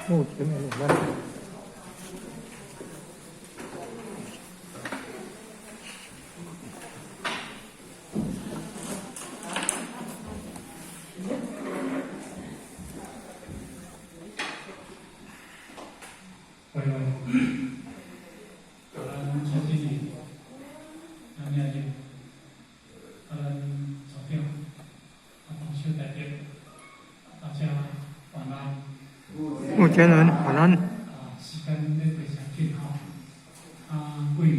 目前的咱。各位，咱蔡经理，咱明日，咱组长，同修代表，大家晚安。目前人晚安。时間咧非常緊吼，過年，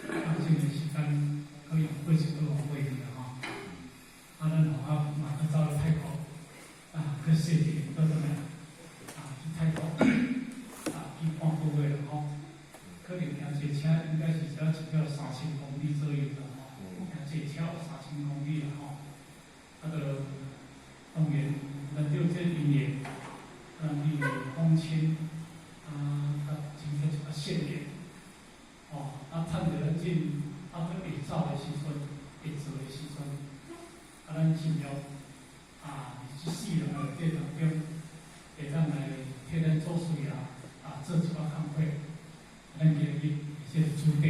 這個時間可能過一個月過去啦吼。咱同學嘛去走去泰國，去踅一下，倒轉來，去泰國，去半個月啦吼。可能行坐車應該是只要一3000公里左右啦吼，行坐車有三千公里啦吼。就當然，咱著這因緣，咱去訪親，甲親戚一個善緣，吼，趁著咱進，閣會走的時陣，會做的時陣，咱盡量，這四人內底當中，會當來替咱祖師爺做一寡工課。咱今日這個主題，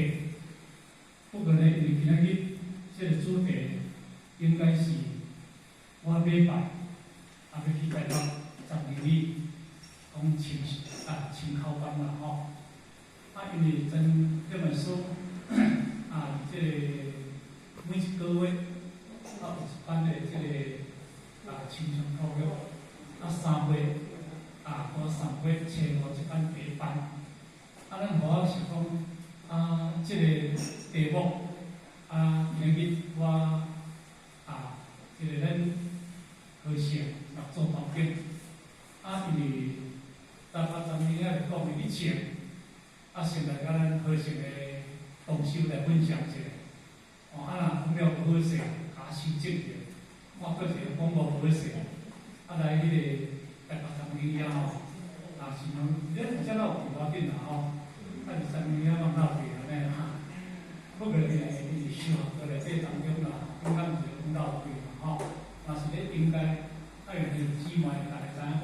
不過呢，因為今日這個主題應該是我禮拜欲去台北12里講清清口班啦吼。因為曾這本書這個每一個月有一班的這個清胸教育，3月我3月初五這班第一班。咱我是講，這個題目，今日我這個咱和尚來做頭家，因為大家昨日仔講的一切，先來佮咱和尚的同修來分享一下。哦，若講了無好勢，共我修正者。我閣一個講無好勢，來彼個台北三明遐吼，是講，恁有遮老無要緊啦吼。二三年遐拢闹鬼按呢哈，不過呢，伊是修學過內底當中啦，應該毋是講鬧鬼啦吼，若是咧應該愛有兄弟姊妹，大家知影講，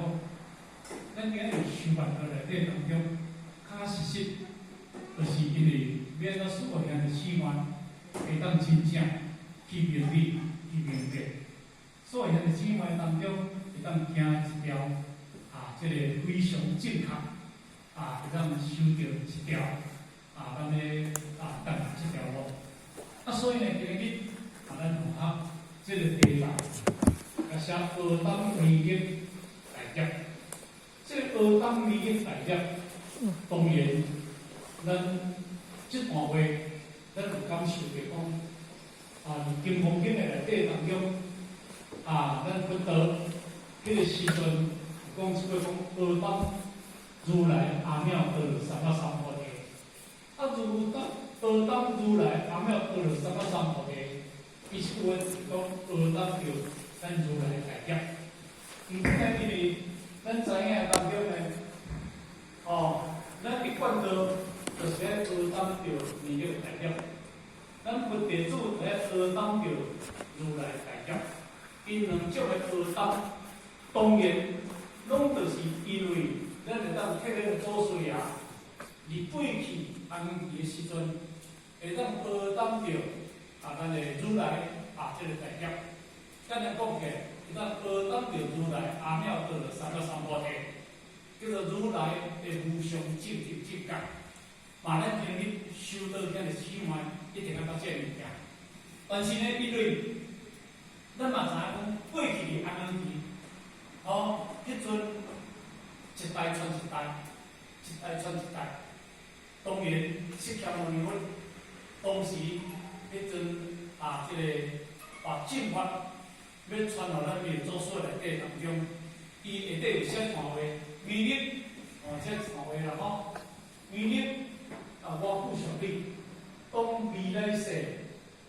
咱今日修辦過內底當中，較實實，就是因為欲按怎使予兄弟姊妹會當真正去明理、去明白，所以兄弟姊妹當中會當行一條這個非常正確。會當修著一條咱的道這條路。所以呢，今日咱同學這個題目，來寫阿當彌勒大業。這個阿當彌勒大業，當然，咱這段話，咱有感受著講，佇金剛經的內底當中，咱佛陀彼個時陣講這個講阿當。如來阿耨多羅三藐三菩提，如當阿當如來阿耨多羅三藐三菩提，伊這句話是講阿當著咱如來大業。毋過呢，因為咱知影當中呢，哦，咱一貫道就是咧阿當著彌勒大業，咱佛弟子咧阿當著如來大業，𪜶兩種的阿當，當然攏就是因為。咱會當替咱的祖師爺，佇過去安眠的時陣，會當阿當著咱的如來這個大業。簡單講起來，會當阿當著如來阿耨多羅三藐三菩提，叫做如來的無上正覺正覺。嘛，咱今日修道兄弟姊妹一定愛捌這個物件。但是呢，因為咱嘛知影講過去的安眠期，吼，彼陣。一代傳一代，一代傳一代。當然，釋迦牟尼佛當時彼陣這個把正法欲傳予咱的祖師內底當中，伊下底有寫一段話，彌勒，哦，寫一段話啦吼。彌勒我復想你，當未來世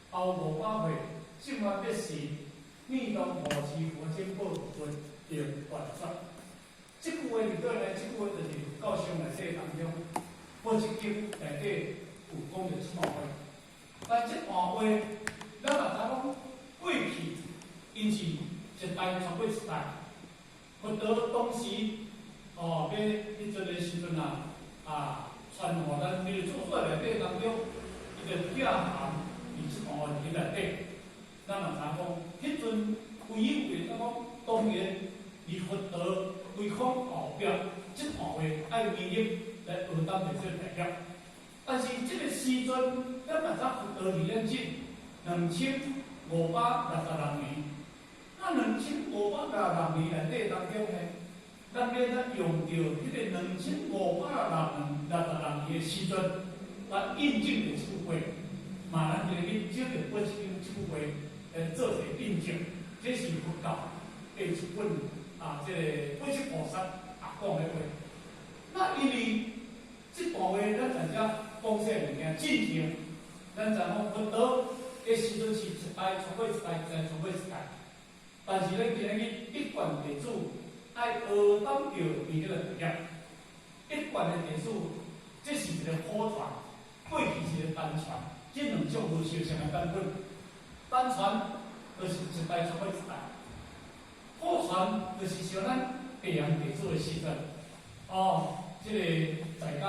後500歲，正法滅時，你當護持佛經寶尊，定斷絕。這句話佇佗呢？這句話就是佛教書內底當中，寶積經內底有講著這段話。但這段話，咱嘛知講過去，𪜶是一代傳過一代。佛陀當時，哦，欲彼陣的時陣啊，啊，傳予咱彌勒祖師內底當中，伊就寄含佇這段話佇內底。咱嘛知影講，彼陣唯有會當講，當然佇佛陀開講後壁，這段話愛彌勒來學擔著這個大業。但是這個時陣，咱嘛知佛陀佇咱這2566年，那2566年內底當中呢，咱欲怎用著彼個2566年的時陣來印證著這句話，嘛咱就去找著八七經這句話來做一個印證，這是佛教的一本啊，這個八七菩薩啊講的話。那因為這段話咱在遮講這個物件，進前咱知影講佛陀的時陣是一代傳過一代，一代傳過一代。但是咱今日一貫弟子愛學擔著彌勒的大業，一貫的弟子，這是一個普傳，過去是一個單傳，這兩種無相像的版本。單傳就是一代傳過一代，普傳就是像咱白楊弟子的時陣，哦，這個在家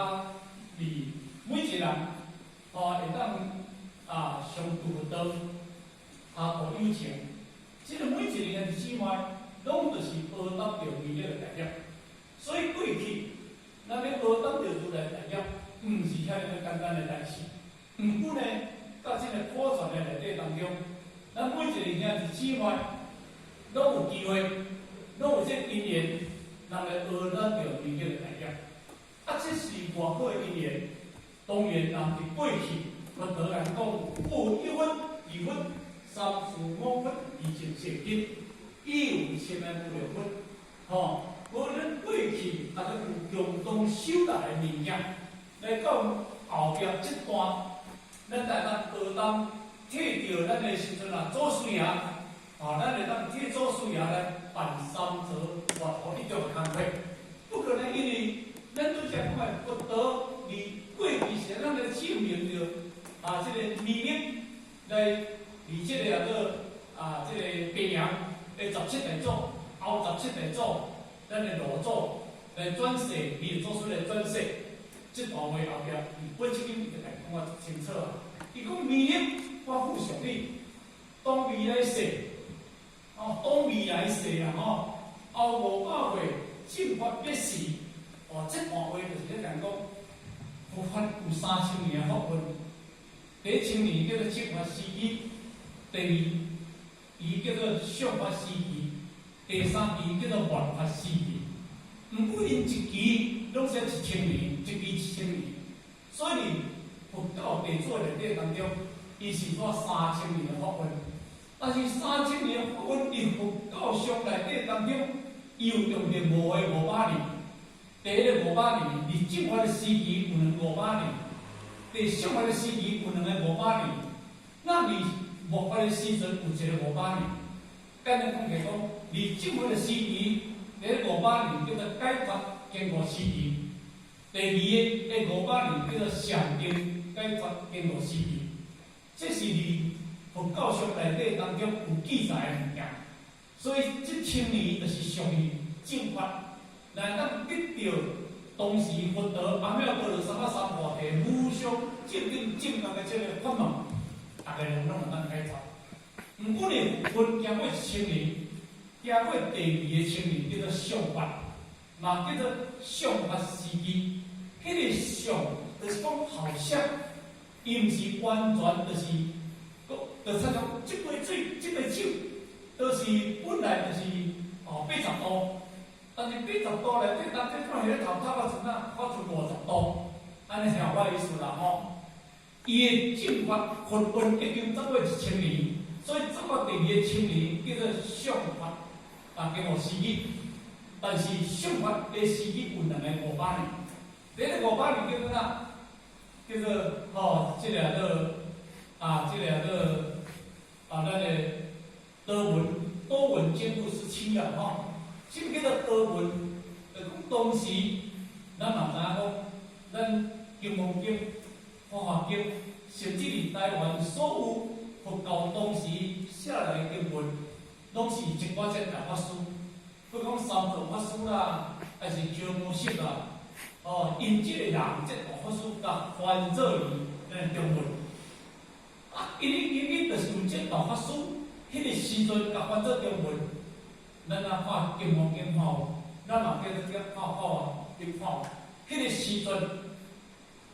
裡每一個人，哦，會當啊相度佛道，啊度有情。這個每一個兄弟姊妹，攏就是學擔著彌勒的大業。所以過去，咱欲學擔著如來大業，毋是遐爾簡單的代誌。毋過呢，佇這個普傳的內底當中，咱每一個兄弟姊妹，攏有機會，攏有這個因緣，人來學擔著彌勒的大業。啊，這是偌好的因緣。當然，人佇過去，佛陀來講，有一分、二分、三四五分，二淨世間，伊有千萬無量分，吼。無論過去，大家有共同修來的物件，來到後壁這段，咱會當學當替著咱的時陣啊，祖師爺，啊，咱會當替祖師爺來辦三座佛土一種工課。不過呢，因為咱拄才講的佛陀佇過去是咱來證明著啊，這個彌勒來佇這個叫做啊，這個白楊的十七大祖，後十七大祖，咱的老祖來轉世，彌勒祖師來轉世，這段話後壁，佇八七經伊就來講啊清楚啊。伊講彌勒，我付囑你，當未來世，哦，當未來世啊吼，後500歲正法滅時，哦，這段話就是咧講講，佛法有3000年的福運，第一千年叫做正法時期，第二期叫做相法時期，第三期叫做末法時期。毋過𪜶一期攏寫一千年，一期一千年，所以佛教弟子內底當中，伊是說三千年的福運。但是三千年的福運，佇佛教上內底當中，伊有用著五個五百年。第一個五百年，佇正法的時期有兩五百年；佇相法的時期有兩个五百年。那佇末法的時陣有一個五百年。簡單講起講，佇正法的時期，第一五百年叫做解脫經悟時期；第二个第五百年叫做禪定解脫經悟時期。這是佇佛教書內底當中有記載的物件，所以這千年就是屬於正法，來當得著當時佛陀阿耨多羅三藐三菩提無上正等正覺的這個法門，逐个人攏會當解脫。毋過呢，分經過一千年，經過第二個千年叫做相法，嘛叫做相法時期。彼個相就是講好像，伊毋是完全就是講，就親像這杯水、這杯酒，都是本來就是哦80度，但是八十度內底，當這看彼個頭頭啊陣啊，發出50度，按呢聽有我的意思啦吼。伊的正法佛運已經走過一千年，所以走到第二个千年叫做相法啊，經悟時期。但是相法的時期有兩个五百年，第一个五百年叫做啥？叫做吼，這個叫做啊，這個叫做啊，咱的多聞多聞堅固時期啊，吼，什麼叫做多聞？就講當時咱嘛知影講，咱金剛經、法華經，甚至佇台灣所有佛教當時寫落來的經文，攏是一寡這大法師，比如講三藏法師啦，還是鳩摩羅什啊，哦，𪜶這個人，這大法師共翻做佇咱中文。啊，因為因為就是有這大法師，彼個時陣共翻做中文，咱若看金剛經吼，咱嘛叫做看看啊，去看，彼個時陣，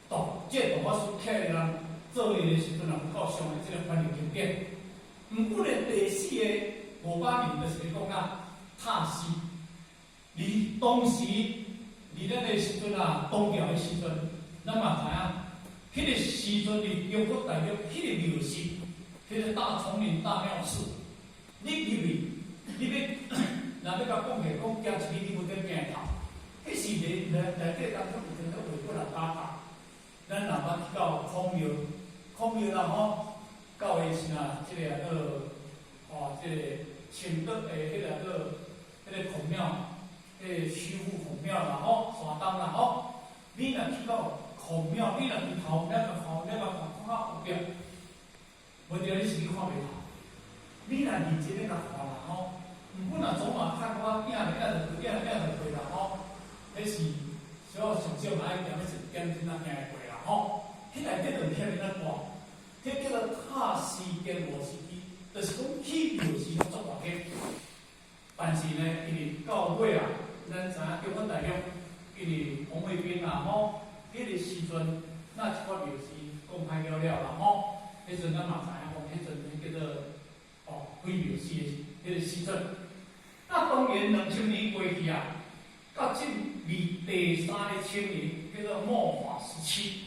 大這大法師起來人做伊的時陣，也有夠上的這個翻譯經典。毋過咧，第四个五百年就是講啊，塔寺。離當時，佇咱的時陣啊，唐朝的時陣，咱嘛知影，彼個時陣佇中國大陸，彼個廟寺，彼個大叢林大廟寺，你入去，你欲若欲共講起，講行一里你無得行頭，彼是內內內底當中有一個畫過來打卡。咱若捌去到孔廟，孔廟啦吼，到的是哪？這個叫做哦，這個清德的彼個叫彼個孔廟。彼個曲阜孔廟啦吼，山東啦吼，你若去到孔廟，你若佇頭遐個頭遐個看看後壁，無對，你是去看袂透。你若認真咧共看啦吼，毋過若走馬看花，影咧影就過，影影就過啦吼。彼是小可上少嘛愛行，欲一點鐘仔行會過啦吼。彼內底就遐爾仔大，彼叫做塔寺建廟時期，就是講起廟時足大間。但是呢，因為到尾啊，咱知影中國大陸因為紅衛兵啊吼，彼個時陣那一寡廟寺公開了了啦吼，彼陣咱嘛知影講，彼陣彼叫做哦毀廟寺的彼個時陣。那當然2000年過去啊，到進入第三个千年，叫做末法時期。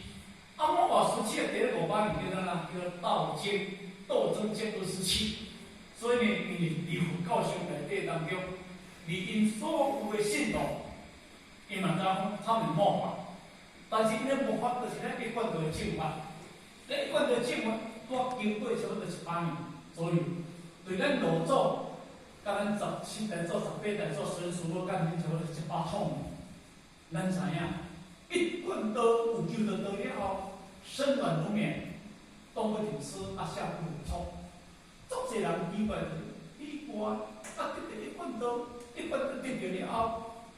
啊，末法時期第500年叫做哪？叫做道經鬥爭經27。所以呢，因為佇佛教上內底當中，佇𪜶所有的信徒，𪜶嘛知影講他們末法，但是𪜶的末法就是咱一貫道的正法，咱一貫道的正法，拄經過差不多100年左右，對咱老祖，佮咱17代祖、18代祖孫師母將近差不多100統。咱知影，一貫道有求著道了後，身軟如綿，冬不停屍，啊夏不努臭。足濟人奇怪，奇怪，啊得著一貫道，一貫道得著了後，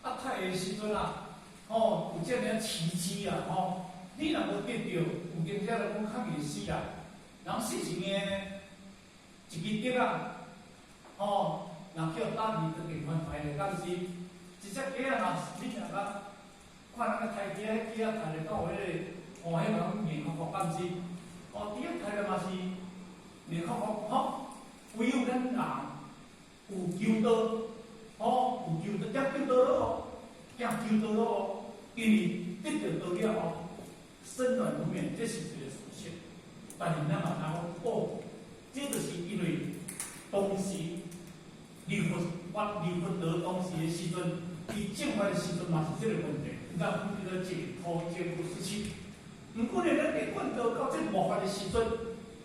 啊太的時陣啊，吼有這爾奇蹟啊，吼！你若無得著，有經者就講較易死啊。人死是硬呢，一支竹仔，吼，若叫打魚就定翻台咧，敢是？一隻雞仔若你若捌看人個刣雞仔，雞仔刣咧到彼個，吼，彼個硬殼殼敢是？哦，佇遐刣咧嘛是硬殼殼，吼。唯有咱人有求道，吼，有求道，才求道咯，才求道咯，因為得著道了後，身軟如綿，這是一個事實。但是咱嘛知講，哦，這就是因為當時離佛法離佛道當時的時陣，伊正法的時陣嘛是這個問題。咱講叫做淨土淨土時期。毋過呢，咱一貫道到這末法的時陣，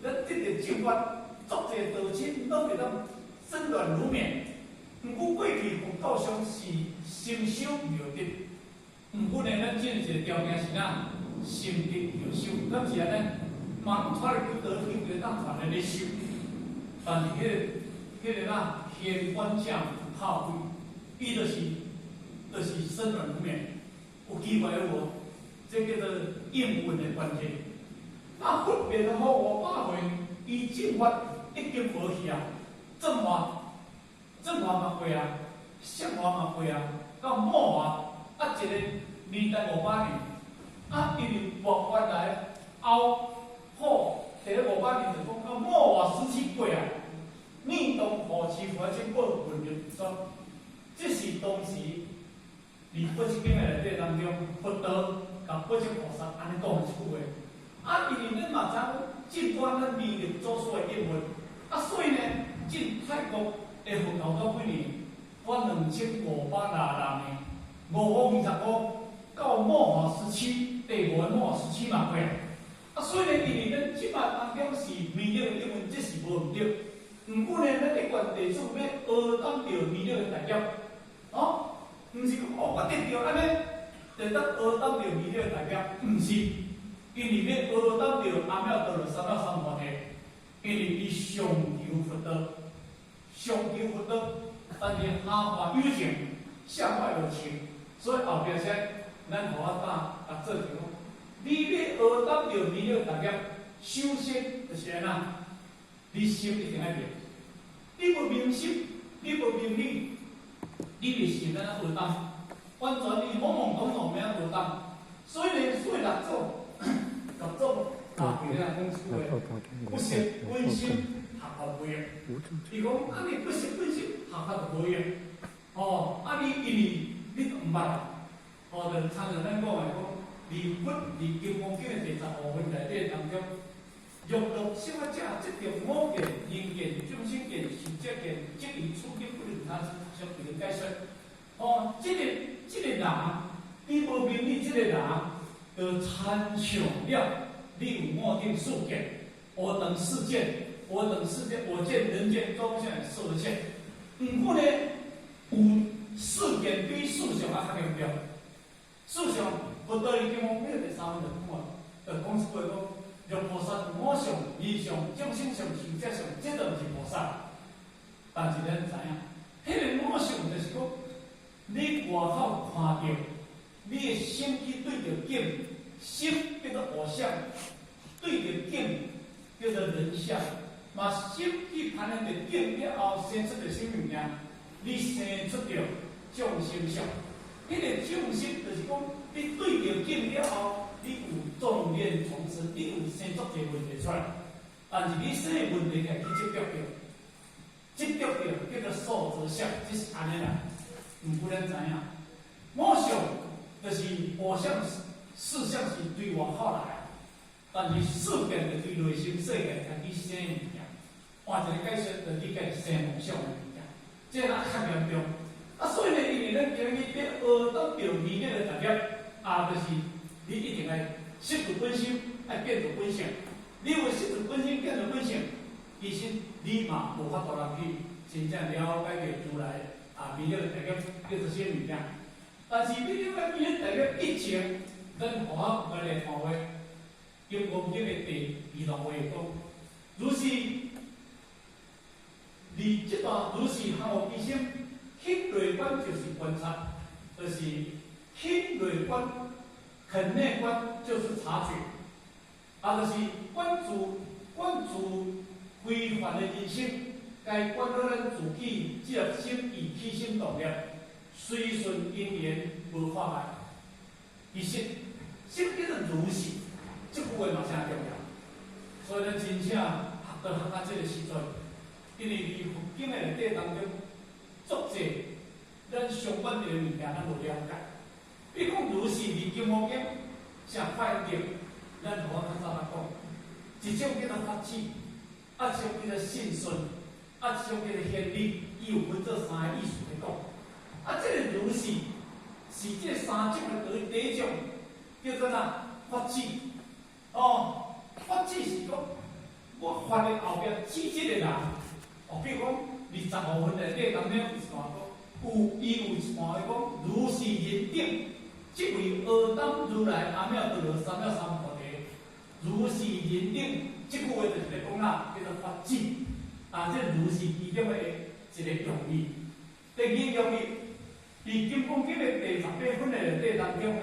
咱得著正法。足濟道親攏會當身軟如綿。毋過過去佛教上是先修後得。毋過呢，咱進一個條件是哪？先得後修，敢是按呢？嘛攏帶來求道，求會當傳來咧修。但是彼個哪玄關正炮灰，伊就是身軟如綿，有機會無？這叫做應運的關係。那佛滅後500歲，伊正法已經無去啊，正法正法嘛過啊，說法嘛過啊，到末法啊一個年代500年，啊因為末法來後，好，第500年就講到末法時期過啊，念動護持佛經過文明說，這是當時佇八識經的內底當中，佛陀共八識菩薩按呢講的一句話。啊，因為咱嘛知影，這段咱彌勒祖師的應運，啊，所以呢，進泰國的佛教到幾年？我2566年，525到末法時期，第五個末法時期嘛過啊。啊，所以呢，因為咱這擺當中是彌勒的應運，這是無毋對。毋過呢，咱一貫弟子欲學當著彌勒的大業，哦，毋是講哦，我得著按呢，就當學當著彌勒的大業，毋是。因為欲學當著阿耨多羅三藐三菩提，因為伊上求佛道，上求佛道，但是下化有情，下化有情，所以後壁說，咱予我打甲做成講，你欲學當著彌勒大業，首先就是按怎？你心一定愛明，你無明心，你無明理，你袂是按怎學當？完全你懵懵懂懂欲按怎學當？所以呢，所以六祖，六祖啊，伊咧講句話，不識本心，學法無用。伊講啊，你不識本心，學法就無用。哦，啊，你因為你毋捌，哦，就親像咱講的講，離佛離金剛經的第15分內底當中，若樂什麼者，執著我見、人見、眾生見、壽者見，即於處境不能他相不能解說。哦，這個人，你無明理，這個人，就參像了你有我見、世見，我等世見，我等世見，我見人見，眾生受見。毋過呢，有世見比四相還較嚴重。四相，佛陀伊金剛經第三分就講啊，就講一句講，若菩薩有我相、人相、眾生相、壽者相，這都毋是菩薩。但是咱知影，彼個我相就是講，你外口看著，你的心去對著境，心叫做我相，對著境叫做人相，嘛心去攀緣著境了後，生出著啥物件？你生出著眾生相。彼個眾生就是講，你對著境了後，你有眾念叢生，你有生足濟問題出來。但是你生的問題，會去執著著，執著著叫做數擇相，這是按呢啦。毋過咱知影，我相就是我相，四相是對外口來，但是世間就對內心世界家己生物件，換一個解釋，就你家己生夢想的物件，這個較嚴重。啊，所以呢，因為咱今日欲學當著彌勒的大業，啊，就是你一定愛識著本心，愛見著本性。你有識著本心，見著本性，其實你嘛無法度通去真正了解個如來啊彌勒的大業叫做啥物件。但是你了解彌勒大業以前，咱予我來看話，金剛經的第二段話講，如是離這段如是含悟其心。向內觀就是觀察，就是向內觀，向內觀就是察覺，啊，就是觀自觀自非凡的人生，該觀到咱自己這粒心意起心動念，隨順因緣無法礙。其實，什麼叫做如是？這句話嘛誠重要。所以咱真正學到學到這個時陣，因為佇佛經的內底當中，足濟咱相關的物件咱無了解。比如講，如是佇金剛經啥法定，咱予我較早捌講，一種叫做發起，啊，一種叫做信順，啊，一種叫做獻禮，伊有分做三個意思來講。啊，這個如是是這三種的第一種，叫做啥？發起。哦，發起是講我發的後壁起這個人，哦，比如講25分內底當中有一段講，有伊有一段講，如是人頂，即為阿當如來阿耨多羅三藐三菩提。如是人頂，這句話就是咧講啦，叫做發起。啊，這如是其中的一個用意。第二個用意，佇金剛經的第18分的內底當中呢，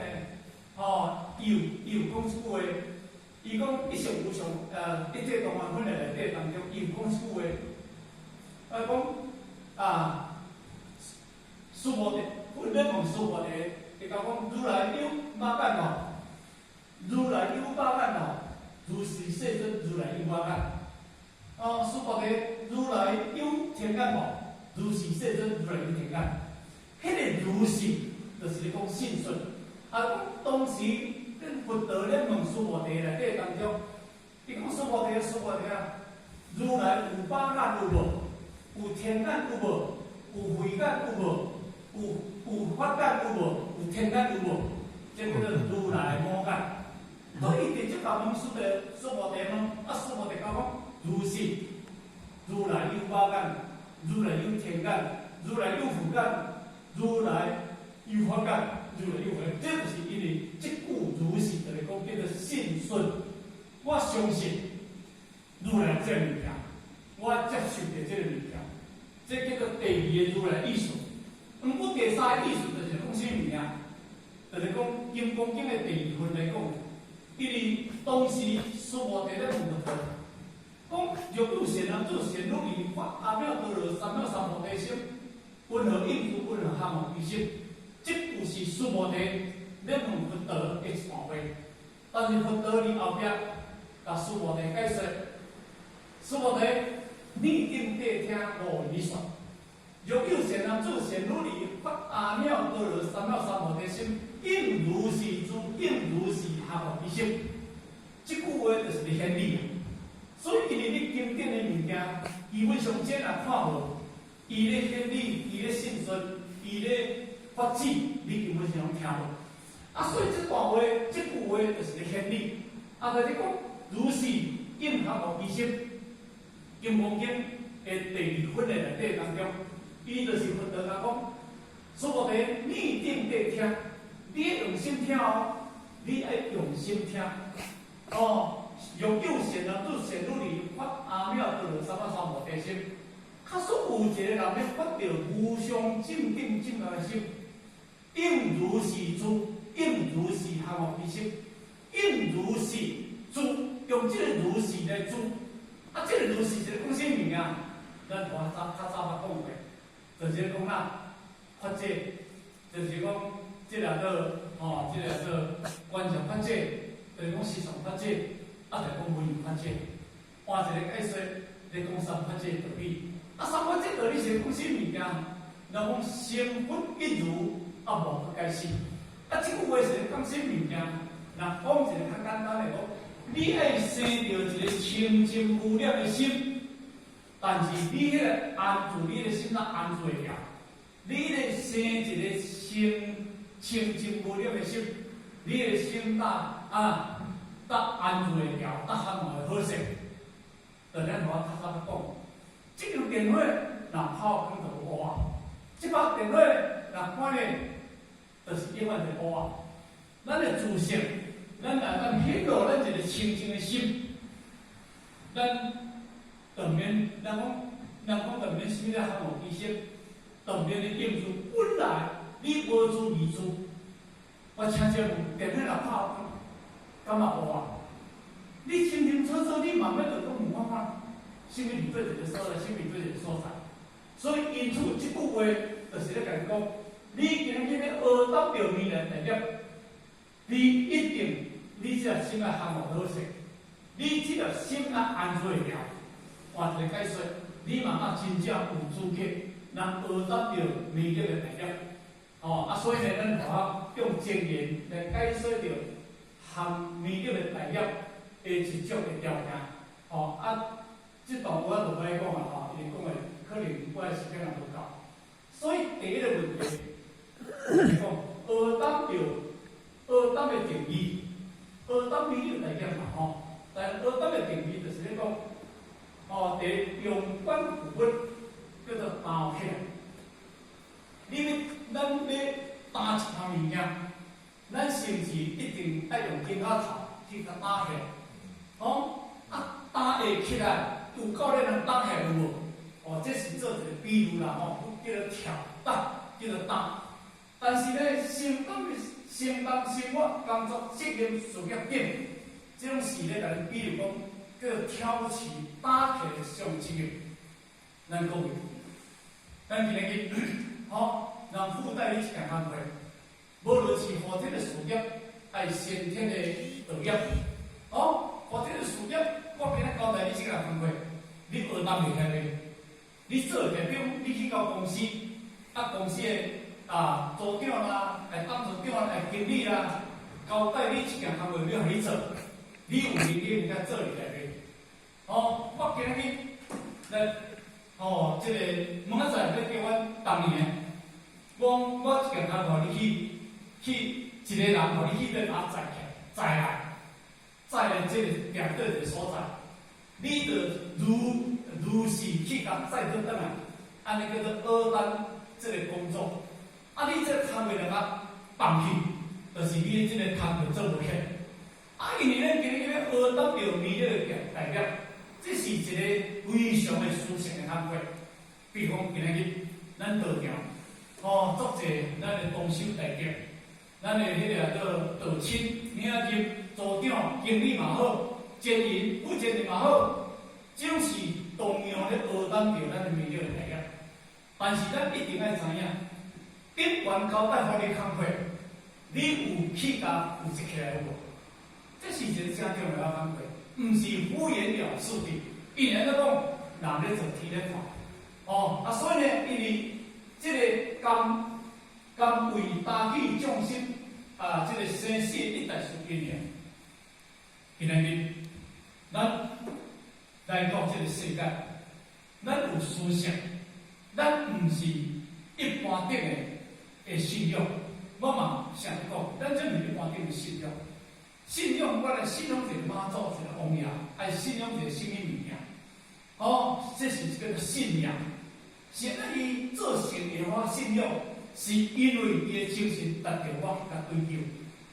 吼，伊有講一句話，伊講一相無相，一切同源分的內底當中，伊有講一句話，伊講啊，須菩提，佛咧問須菩提，伊共講如來有目眼無？如來有目眼無？如是世尊，如來有目眼。哦，須菩提，如來有天眼無？如是世尊，如來有天眼。彼個如是，就是咧講信順。啊，當時恁佛陀咧問須菩提內底當中，伊講須菩提，須菩提啊，如來有目眼有無？有天眼有無？有慧眼有無？有法眼有無？有天眼有無？這叫做如來五眼。所以伊直接共問須菩須菩提問，啊須菩提共講，如是，如來有目眼，如來有天眼，如來有慧眼，如來有法眼，如來有慧眼。這就是因為這句如是，就是講叫做信順。我相信如來這個物件，我接受著這個物件，這叫做第二個如來意思。毋過第三個意思就是講啥物件？就是講《金剛經》的第二分來講，因為當時須菩提咧問佛陀，講若有善男子善女兒發阿耨多羅三藐三菩提心，雲何應住雲何含惡其心？這就是須菩提咧問佛陀的一段話。但是佛陀佇後壁，共須菩提解說，須菩提，你定諦聽，我為你說。若有善男子善女兒發阿耨多羅三藐三菩提心，應如是住，應如是含惡其心。這句話就是咧顯理。所以，因為你經典的物件，基本上這若看無，伊咧顯理，伊咧信順，伊咧發展，你基本上攏聽無。啊，所以這段話，這句話就是咧顯理。啊，就是講如是應含惡其心，金剛經的第二分的內底當中，伊就是佛陀共講，須菩提，你定諦聽，你愛用心聽哦，你愛用心聽，哦。若有善男子善女兒發阿耨多羅三藐三菩提心，假使有一個人欲發著無上正等正覺的心，應如是住，應如是含惡其心，應如是住，用這個如是來住。啊，這個如是是講啥物件？咱我早較早捌講過，就是講啦，法界，就是講這個做吼，這個做觀想法界，就是講時相法界。啊，就講無漏法界，換一個解說，咧講三法界道理。啊，三法界道理是講啥物件？人講成佛一如，啊，無閣解釋。啊，這句話是咧講啥物件？若講一個較簡單的講，你愛生著一個清淨無染的心，但是你彼個安住，你的心若安住會牢，你咧生一個清清淨無染的心，你的心搭啊。搭安住會牢，搭含會好勢。就咱我較早講，這張電火若炮光就烏啊，這把電火若關咧，就是永遠是烏啊。咱的自性，咱來當顯露咱一個清淨的心，咱當面，人講，人講當面啥物咧含惡其心，當面的應住本來你無住而住，我請問電火若炮光，敢嘛烏啊？你清清楚楚，你慢慢就講問我看，啥物佇佗一個所在，啥物佇佗一個所在。所以因此這句話就是咧共你講，你今日欲學擔著彌勒大業，你一定你這個心愛含惡好勢，你這個心愛安住會牢。換一個解說，你嘛愛真正有資格，來學擔著彌勒的大業。哦，啊，所以呢，咱學校用真言來解說著含彌勒的大業的一種的條件。哦，啊，這段我就無愛講啊，吼，因為講的可能我的時間也無夠。所以第一個問題，就是講學擔著學擔的定義，學擔彌勒大業嘛，吼。但學擔的定義就是咧講，哦，第一用觀苦物叫做擔起來。你欲咱欲擔一項物件，咱是毋是一定愛用肩胛頭去共擔起來？哦，啊，擔會起來，有夠恁人擔起來有無？哦，這是做一個比喻啦，吼，叫做挑擔，叫做擔。但是呢，承擔的承擔生活、工作、責任、事業等，這種事咧，共恁比喻講，叫做挑起擔起的上責任。咱各位，咱今日吼，人付代你一件工課，無論是後天的事業，還是先天的道業，哦，後天的事業，我今日交代你這件工課，你學擔會起來袂？你做會起來，比如你去到公司，啊，公司的啊組長啦，來董事長啦，來經理啦，交代你一件工課，欲予你做，你有能力會當做會起來袂？哦，我今日來，哦，這個明仔載欲叫阮當年的，講我一件工課，你去去一個人，予你去佗共我載起來，載來，載來這個定佗一個所在，你著如如是去共載倒轉來，按呢叫做學擔這個工作。啊，你這個工課若共放棄，就是你這個工課做無起來。啊，因為咱今日欲學擔著彌勒的大業，這是一個非常的殊勝的工課。比如講今日咱道場，吼，足濟咱的同修大德，咱的彼个叫道親、領袖、組長、經理嘛好，經營負責人嘛好，總是同樣咧學擔著咱的彌勒的大業。但是咱一定愛知影，頂懸交代予你工課，你有去共負責起來無？這是一個誠重要的工課，毋是敷衍了事的。伊按呢講，人咧做，天咧看。哦，啊，所以呢，因為這個甘甘為擔起眾生啊，這個生死一大事因緣。今仔日，咱來到這個世界，咱有思想，咱毋是一般頂的信仰。我嘛成日講，咱這毋是一般頂的信仰。信仰，我來信仰一個媽祖，一個王爺，愛信仰一個啥物物件？哦，這是一個信仰。是按伊做成的我信仰，是因為伊的精神值著我去共追求、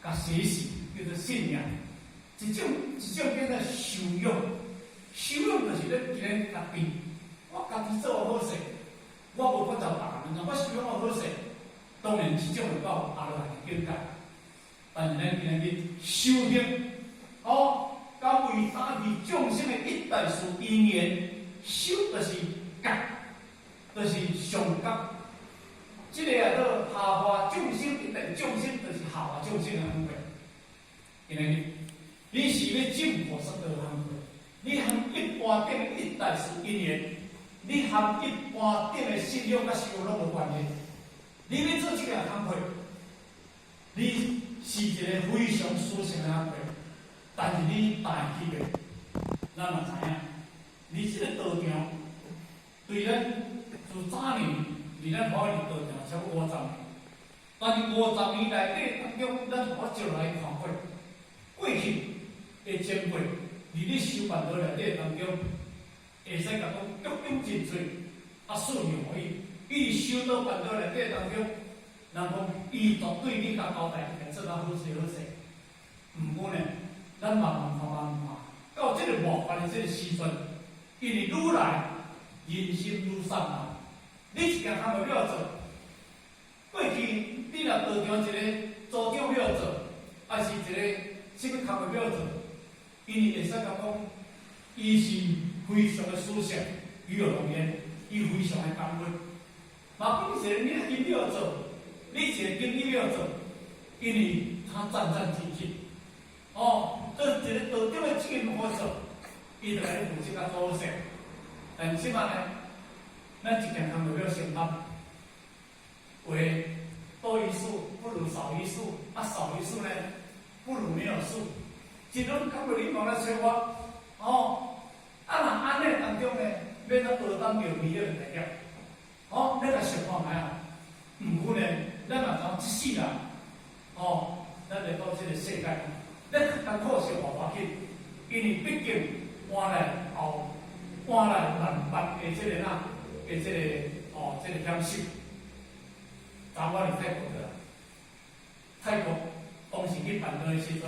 共學習，叫做信仰。一種一種叫做修養，修養就是咧今日家己，我家己做好勢，我無法度別人，我修養好勢，當然這種會到阿羅漢的境界。但是咱今日修行，哦，甘為擔起眾生的一大事因緣，修就是覺，就是上覺。這個啊，做下化眾生，一大眾生就是下化眾生的工課。今日你是欲證菩薩道的工課，你含一般頂的一大事因緣，你含一般頂的信仰佮修攏無關係。你欲做這個工課，你是一個非常殊勝的工課，但是你大去袂，咱嘛知影，你這個道場對咱自早年佇咱華裡道場超過50年，但是50年內底當中，咱我就來看過，過去的前輩佇咧修辦道內底當中，會使共講鞠躬盡瘁，啊，死而後已。伊修道辦道內底當中，人講伊絕對你共交代，伊做到好勢好勢。毋過呢，咱慢慢看，慢慢看，到這個末法的這個時陣，因為愈來人心愈散啊。你一件工課欲做，過去你若道場一個組長欲做，還是一個啥物工課欲做，因為會使共講，伊是非常的殊勝，與有榮焉，伊非常的感恩。嘛，比一個你經理欲做，你一個經理欲做，因為他戰戰兢兢。哦，這一個道長的責任好做，伊就來負責較好勢。但是這擺呢，咱一件工課欲承擔，有的多一事不如少一事，啊少一事呢，不如沒有事。這種感覺你無來找我，哦，啊若按呢當中呢，欲怎學當著彌勒的大業？哦，你來想看覓啊？毋過呢，咱若講這世人，哦，咱來到這個世界，咱較艱苦是無要緊，因為畢竟換來後，換來萬般的這個哪，的這個哦，這個享受。昨我佇泰國去，泰國當時去辦道的時陣，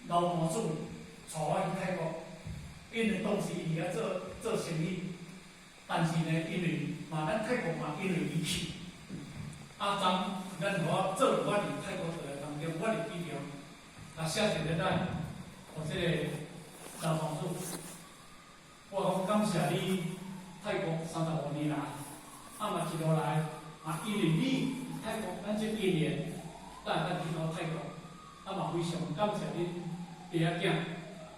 老大主帶我去泰國，因為當時伊佇遐做做生意，但是呢，因為嘛，咱泰國嘛，因為伊去，啊，昨咱予我做我佇泰國倒來當中，我佇機場，啊，寫一個單，予這個老大主，我講感謝你泰國35年來，啊嘛一路來，啊因為你泰國，咱這一年帶咱去到泰國，啊嘛非常感謝恁爸仔囝，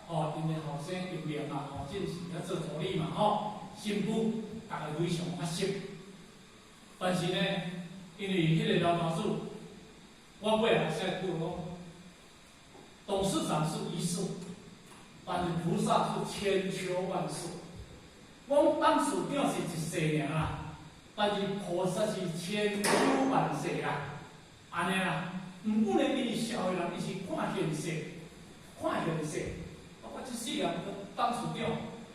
吼，𪜶的後生英明嘛，吼，進前遐做助理嘛，吼，新婦逐个非常較熟。但是呢，因為彼個老大主，我尾仔寫句講，董事長是一世，但是菩薩是千秋萬世。講董事長是一世爾啦，但是菩薩是千秋萬世啦，按呢啦。毋過呢，因為社會人伊是看現實，看現實。我這世人董事長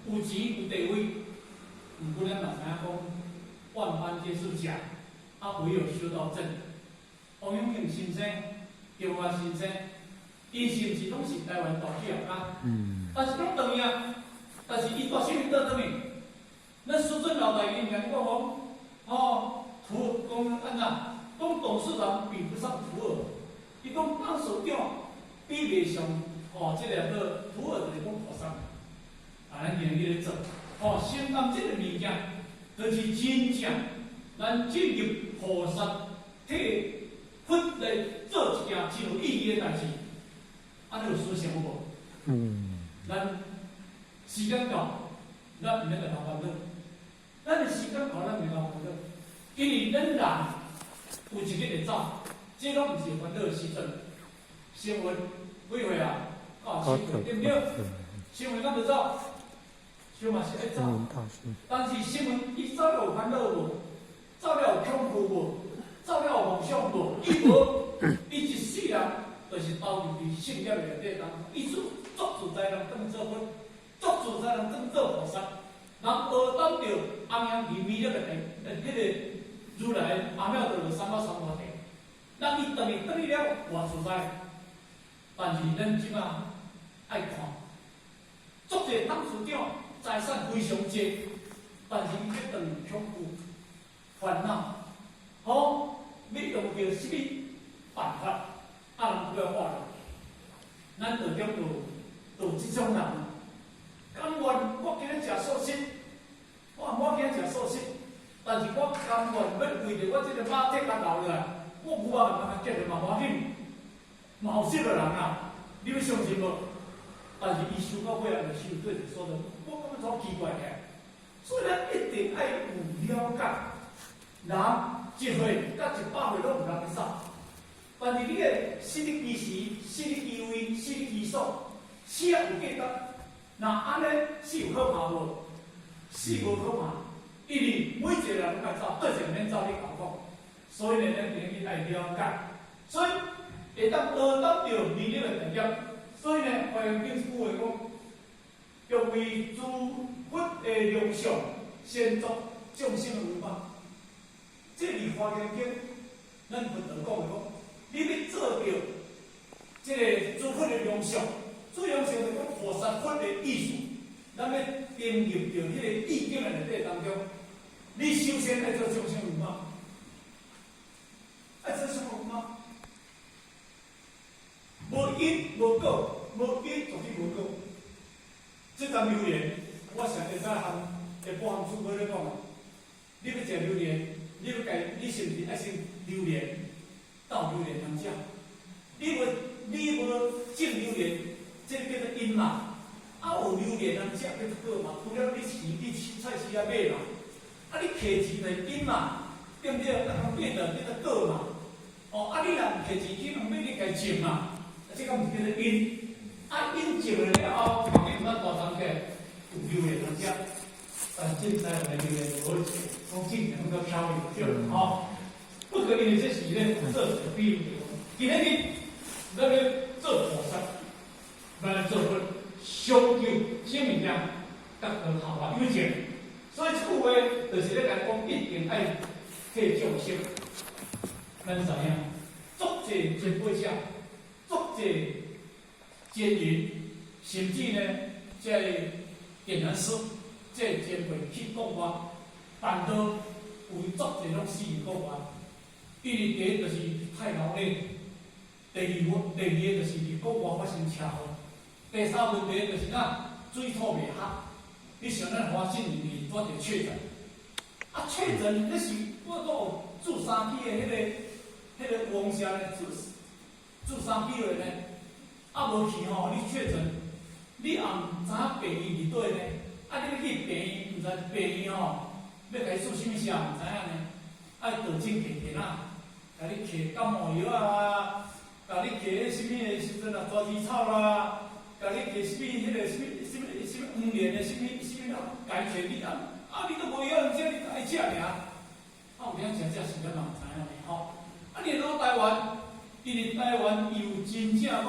有錢有地位，毋過咱嘛知影講，萬般皆是假，啊，唯有修道真。王永慶先生、張華先生，伊是毋是攏是台灣大企業家？但是攏轉去啊，但是伊大細漢倒轉去，咱師尊老大伊毋講講，哦，圖講按怎？講董事長比不上圖爾。事長比袂上吼，這个叫普洱就是講菩薩。啊，咱今日咧做，吼，承擔這个物件，就是真正咱進入菩薩替佛來做一件真有意義的代誌。按呢有思想無？咱時間到，咱毋免共頭煩惱。咱的時間到，咱袂共煩惱，因為咱人有一日會走，這攏毋是煩惱的時陣。聲聞幾歲啊？97歲，對毋對？聲聞敢欲走？聲聞嘛是愛走。但是聲聞伊走了有煩惱無？走了有恐懼無？走了有夢想無？伊無，伊一世人就是投入佇聖業的內底當中，伊做足自在人當做佛，足自在人當做菩薩，人學當著尪陽離彌勒的彼個如來阿耨多羅三藐三菩提，咱伊轉去轉去了，偌自在。但是咱這馬愛看，足濟董事長財產非常濟，但是伊欲轉恐懼、煩惱，吼，欲用著啥物辦法？啊，人不要話了，咱道中就有這種人，甘願我今日食素食，我今日食素食，但是我甘願欲為著我這个肉體共留落來，我牛肉毋通共結著嘛無要緊，嘛有這個人啊，你欲相信無？但是伊修到尾仔就修對一個所在，我感覺足奇怪的。所以咱一定愛有了解，人1歲佮100歲攏有人會走，但是你的死佇彼時，死佇彼位，死佇彼所，死也有價值。若按呢死有可怕無？死無可怕，因為每一個人攏愛走，佗一個免走你共講。所以呢，咱今日愛了解，所以會當學當著彌勒的大業。所以呢，華嚴經這句話講，欲為諸佛的量相，先作眾生的為法。這佇華嚴經，咱佛陀講的講，你欲做著這個諸佛的量相，諸量相就是講菩薩佛的意思。咱欲進入著彼个意境的內底當中，你首先愛做眾生為母，愛做啥物為母？無因無果，無因絕對無果。這叢榴蓮，我上會使含下晡含主播咧講，你欲食榴蓮，你欲共，你是毋是愛先榴蓮鬥榴蓮通食？你無種榴蓮，這個叫做因嘛。啊，有榴蓮通食叫做果嘛。除了你市你去菜市仔買嘛，啊，你摕錢就是因嘛，對毋對？啊，共變做叫做果嘛。哦，啊，你若毋摕錢去人買，你家種嘛，啊，這個毋是叫做因？啊，因種了了後，後面咱大腸個有榴蓮通食，但是這台灣的榴蓮無好食，講種兩個飄逸對吼。不過因為這是咧做一個比喻，今仔日咱欲做菩薩，咱欲做佛，上求啥物件，佮得效法有情。所以這句話就是咧共講，一定愛替眾生。咱知影，足濟前輩者，足濟前人，甚至呢，這个點燃師，這個前輩去國外，辦道有足濟攏死佇國外。因為第一就是太勞累，第二個就是佇國外發生車禍，第三問題就是咱水土袂合。你想咱華信裡面拄著確診，啊確診，彼是我閣有注三劑的彼個王社呢，注三劑落呢，啊無去吼，你確診，你也毋知影病院佇佗呢，啊你欲去病院，毋知病院吼，欲共伊注啥物射，毋知影呢，愛倒轉摕電啊，共你摕感冒藥啊，共你摕彼啥物的時陣啊，抓耳草啦，共你摕啥物彼個啥物啥物啥物黃連的啥物啥物啊，共伊摕你啊，啊你都無藥通食，你愛食爾，啊有影食食時間嘛毋知影呢吼。啊，你若講台灣，因為台灣伊有真正講，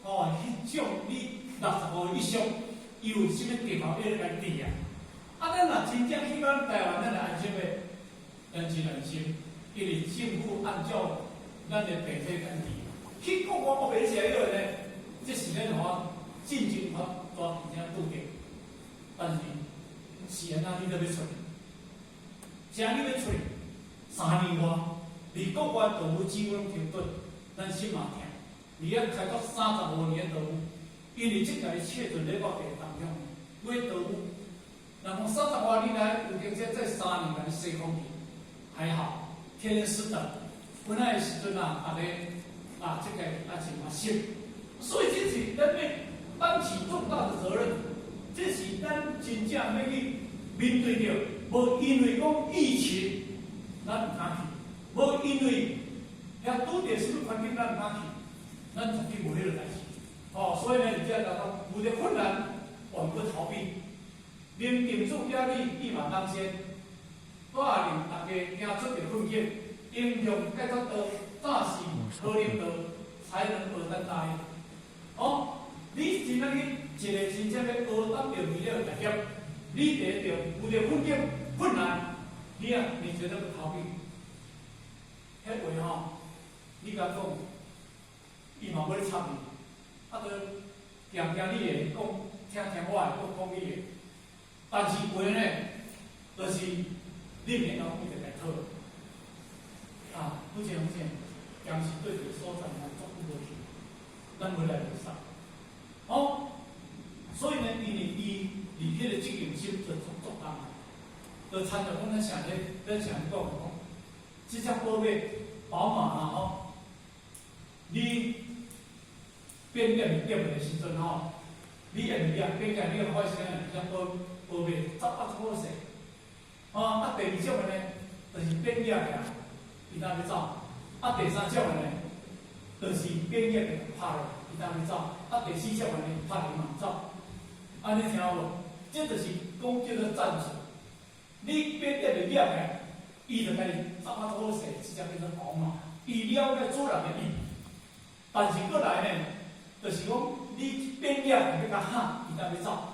吼，彼種你65歲以上，伊有啥物特效藥咧共治啊？啊，咱若真正去到台灣，咱會安心袂？咱真安心，因為政府按照咱的病體共治。去國外我袂食藥呢，這是咱吼進前較大真正拄著。但是是按怎你都欲出去？是按你欲出去？3年外，離國外動物只攏停頓，咱心嘛疼。伫遐開拓35年的道路，因為這個切斷咧我地當中，買道路，人講三十外年來有經這3年來洗空氣，還好，天然濕的。本來的時陣啊，大家啊，這個啊是嘛熟，所以這是咱要擔起重大的責任，這是咱真正要去面對著，無因為講疫情，咱毋敢去；無因為遐拄著啥物環境，咱毋敢去，咱絕對無彼個代誌。哦，所以呢，你這樣講，有著困難，我們不逃避，寧定主壓力，一馬當先，帶領大家行出著困境，英雄解決道，早是好領導，才能學擔大業。哦，你真正去一個真正欲學擔著你了大業，你第一著有著困境困難，你啊，你絕對不逃避。彼話吼，你共講，伊嘛無咧插你，啊，就行行你的，講聽聽我的，閣講你的。但是話呢，就是你免講一直來討。啊，好似好似，當時對一個所在嘛，足久無去，咱回來袂使。哦，所以呢，因為伊佇彼個責任心就足足重啊，就親像講咱上咧，咱上講講，這隻寶馬寶馬啊吼，你變變變的時陣吼，你會變變起你會發現這隻寶寶馬走啊足好勢，哦，啊第二種的呢，就是變業的，伊當欲走；啊第三種的呢，就是變業的拍落，伊當欲走；啊第四種的呢，拍伊嘛走。按呢聽無？這就是講叫做戰術。你變業的業的，伊就共你走啊足好勢，這隻叫做寶馬。伊了解主人的意，但是過來呢，就是講你變業欲共喊，伊當欲走。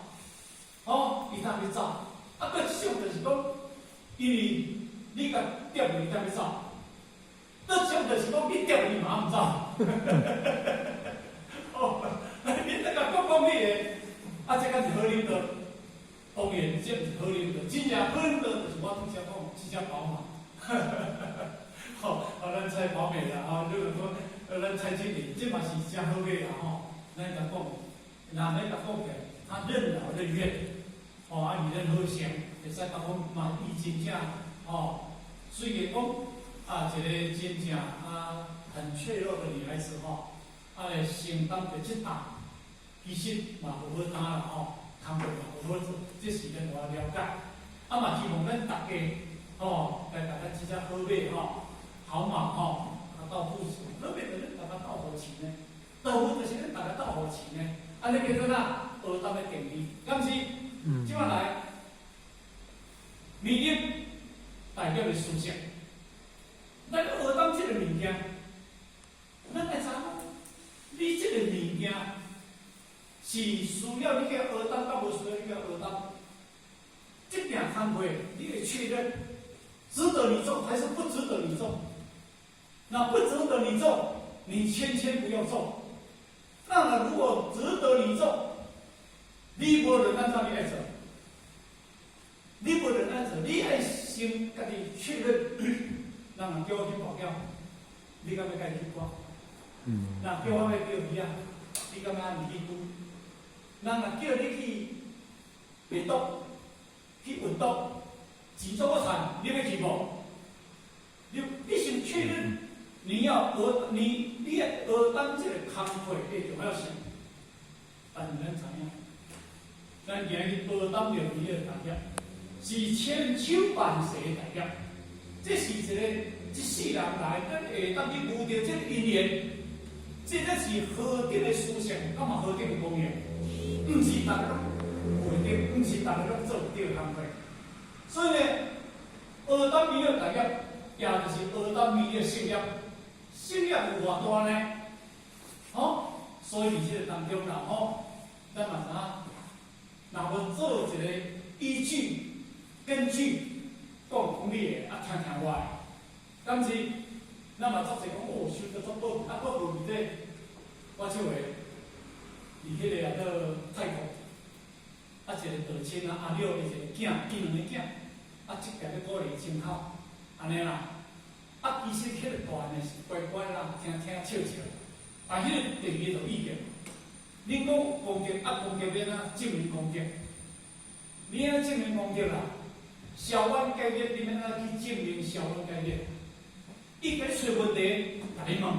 哦，伊當欲走。啊，閣一種就是講，因為你共釣伊當欲走。閣一種就是講，你釣伊嘛毋走。哦，你這個講講你的，啊，這敢是好領導？當然，這毋是好領導。真正好領導就是我拄才講，這隻寶馬。吼，啊，咱猜寶馬啦，吼，你若講，咱蔡經理，這嘛是誠好馬啦，吼。咱共講，若欲共講起來，他任勞任怨，吼，啊，伊恁好相，會使講嘛，伊真正，吼，雖然講啊，一個真正啊很脆弱的女孩子吼，啊，會承擔著這擔，其實嘛無好擔啦吼，工課嘛無好做，這是咱有了解。啊嘛，希望咱大家吼，來共咱這隻好馬吼，好馬吼，啊鬥扶持，好馬就是咱大家鬥扶持呢，鬥扶就是咱大家鬥扶持呢。按呢叫做哪？學擔的定義，敢是？這擺來，物業代表的思想，咱學擔這個物件，咱愛知影，你這個物件是需要你去學擔，抑無需要你去學擔。這件工課，你會確認值得你做還是不值得你做？那不值得你做，你千千不要做。那麼如果值得你做，你無論按怎你愛做，你無論按怎，你愛先家己確認。人若叫我去跋筊，你敢欲共伊去跋？人叫我欲釣魚仔，你敢欲按去拄？人若叫你去賣毒、去運毒，錢足好趁，你欲去無？你先確認，你要學你你愛學擔這個工課的重要性。但是咱知影，咱今日學擔著伊個大業，是千秋萬世的大業。這是一個這世人來，咱會當去遇著這個因緣，這個是何等的殊勝，敢嘛何等的光榮，毋是逐个攏會得，毋是逐個攏做會著的工課。所以呢，學擔彌勒大業，也就是學擔彌勒聖業，聖業有偌大呢？吼，所以佇這個當中啦，吼，咱嘛知影，若無做一個依據、根據，講講你的，啊聽聽我的，敢是？咱嘛足濟講哦，收得足寶，啊，閣有佇這，我手的，佇彼個啊做泰國，啊一個道親啊，阿了伊一個囝，伊兩個囝，啊這個欲鼓勵真好，按呢啦。啊，其實彼個大呢是乖乖啦，聽聽笑笑。但彼个第二就意見，恁講功德啊，功德欲按怎證明功德？你按怎證明功德啦？消冤解厄，你欲按怎去證明消冤解厄？伊共你揣問題，共你問，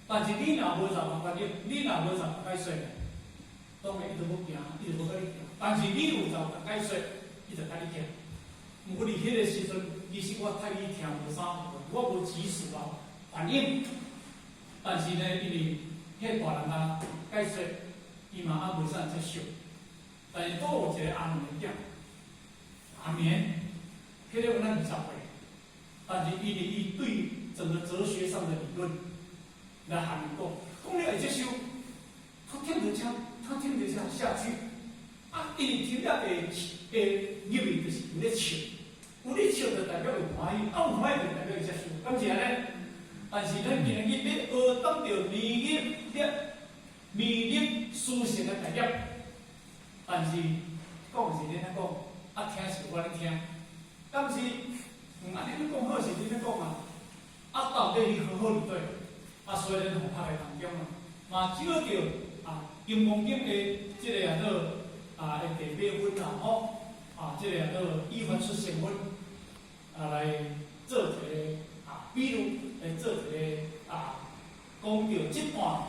但是你若無十萬解決，你若無十萬解說，當然伊就欲行，伊就欲共你行。但是你有十萬解說，伊就共你行。毋過佇彼个時陣，其實我台語聽無啥，我無及時啊反應。但是呢，因為彼個大人啊解說，伊嘛猶袂使接受。但是都有一個阿眠囝，阿眠，彼個有咱20歲，但是因為伊對整個哲學上的理論來函伊講，講了會接受，他聽得下，他聽得下下去。啊，因為聽了會會入去，就是有咧笑，有咧笑就代表有歡喜，啊有歡喜就代表會接受，敢是按呢？但是咱今日欲學當著彌勒彌勒殊勝的大業，但是講是恁咧講，啊聽是我咧聽，敢是毋按呢咧講好是恁咧講啊？啊到底你何好佇佗？啊所以咱佛學的當中啊，嘛少著啊《金剛經》的這个叫做啊的第八分啦吼，啊這个叫做依梵出生分啊來做一个啊比喻，來做一个啊講著這段啊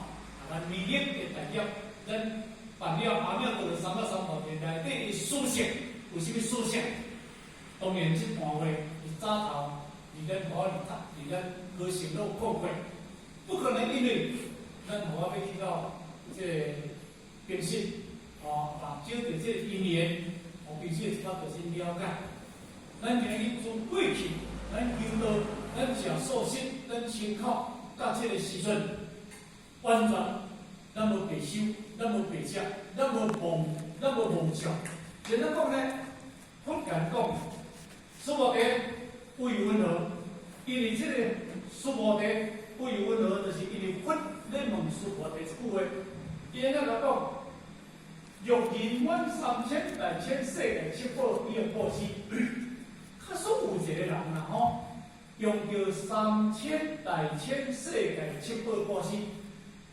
咱彌勒的大業，咱辦了阿耨多羅三藐三菩提內底的殊勝有啥物殊勝？當然這段話是早頭，佇咱我佇咱高成都講過，不可能因為咱我欲去到這个平實，哦，啊，少著這個因緣，哦，平實一寡就先了解。咱今日從過去，咱求道，咱食素食，咱清口，到這個時陣，完全咱無白修，咱無白食，咱無妄，咱無妄想。簡單講呢，佛言講，須菩提，為云何？因為這個須菩提為云何，就是因為佛咧問須菩提一句話，伊按怎來講？若人滿三千大千世界七寶以欲布施，假使有一個人啦吼，用著三千大千世界七寶布施，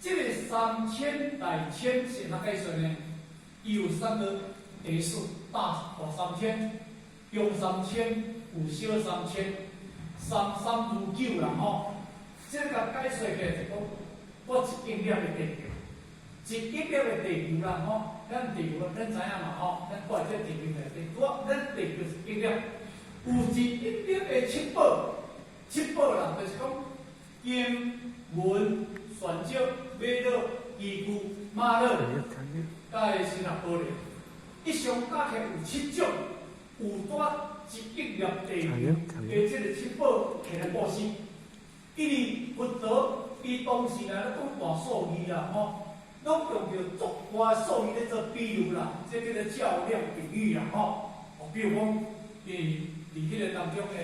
這個三千大千是怎解說呢？伊有三個第數，大大三千，中三千，有小三千，三三如九啦吼。這個解說起來就講，我一億粒的地球，一億粒的地球啦吼，咱地球咱知影嘛吼，咱掛這地球內底，我咱地球一億粒，有一億粒的七寶，七寶啦，就是講金銀玄石、瑪瑙、金具、瑪瑙，佮神合玻璃，以上加起來有七種，有帶一億粒地球的這個七寶起來布施。因為佛陀伊當時來咧講大數字啦吼，攏用著足大數字咧做比喻啦，這叫做較量比喻啦吼。哦，比如講，伊佇彼個當中呢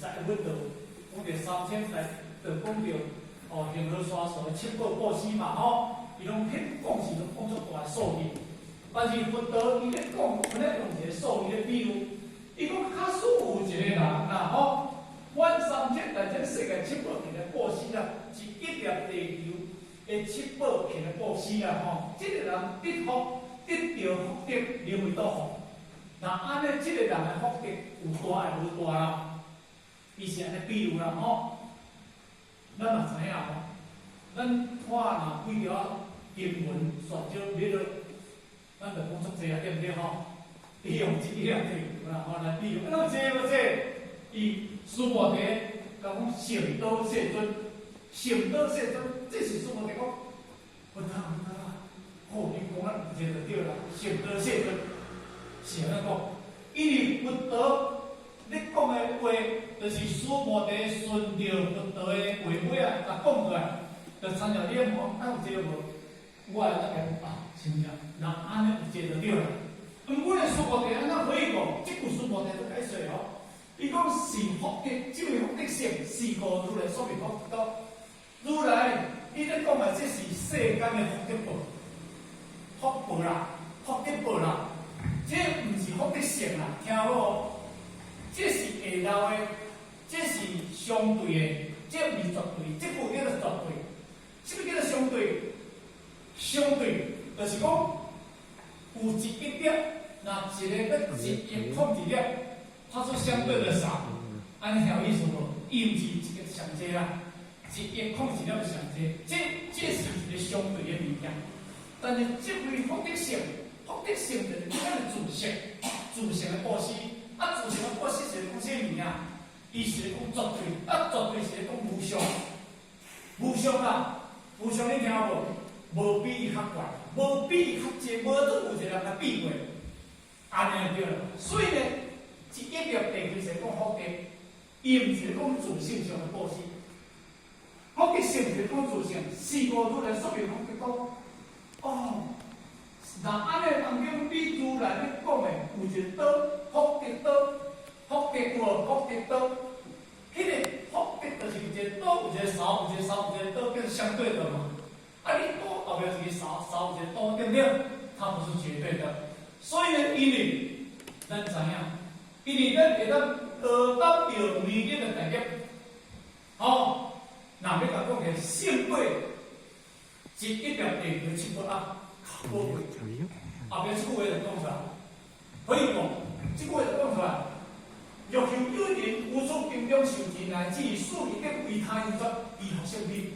，21分就講著三千來，就講著哦，恆河沙數的七寶布施嘛吼，伊攏彼講是攏講足大數字。但是佛陀伊咧講，伊咧用一個數字咧比喻，伊講假使有一個人啦吼，滿三千大千世界七寶起來布施啦，一億粒地球的七寶起來布施啦吼，這個人得福得著福德，名為多福。若按呢，這個人的福德有大會無大啦？伊是按呢比喻啦吼。咱嘛知影吼，咱看若幾條經文選少你都，咱就講足濟啊，對毋對吼？伊用一億粒地球啦吼來比喻，啊，有濟無濟？伊須菩提共講成道世尊，成道世尊，這是須菩提講，佛陀佛陀，好，你講啊，有這就對啦，成道世尊是按怎講？因為佛陀咧講的話，就是須菩提順著佛陀的話尾仔，共講過來，就參照你問，啊有這無？我會當講啊，真正，若按呢有這就對啦。毋過呢，須菩提按怎回應？這句須菩提就解說吼。伊講是福德，這位福德勝，是故如來說名福德多。如來，伊咧講的這是世間的福德報，福報啦，福德報啦，這毋是福德勝啦，聽好無？這是下流的，這是相對的，這毋是絕對，這句叫做絕對。啥物叫做相對？就是講有一億粒，若一个欲一億空一粒，它是相對的少，按呢聽有意思無？伊毋是一個上濟啦，一億空一粒上濟，這是一個相對的物件。但是這位福德性，福德性就是講咱的自性，自性的布施，啊，自性的布施是講啥物件？伊是咧講絕對，啊，絕對是咧講無上，無上啊，無上你聽無？無比伊較懸，無比伊較濟，無拄有一個人共比過，按呢就對啦。所以呢，一億粒地球是講福德，伊毋是講自性上的布施。福德性是講自性，四五如來說明福德講，哦，若按呢當中，比如來咧講的有一個島，福德島，福德有無？福德島，彼個福德就是有一個島，有一個梢，有一個梢，有一個島，叫相對的嘛。啊，你島後壁一個梢，梢有一個島，對不對？它不是絕對的。所以呢，因為咱知影，因為咱會當學到著彌勒的大業，吼，若欲共講個勝過一億粒地球七寶啊，較寶貴。後壁這句話就講出來，可以講，這句話就講出來。若有有人於此經中受持，乃至四義德為他人說，彼學勝彼。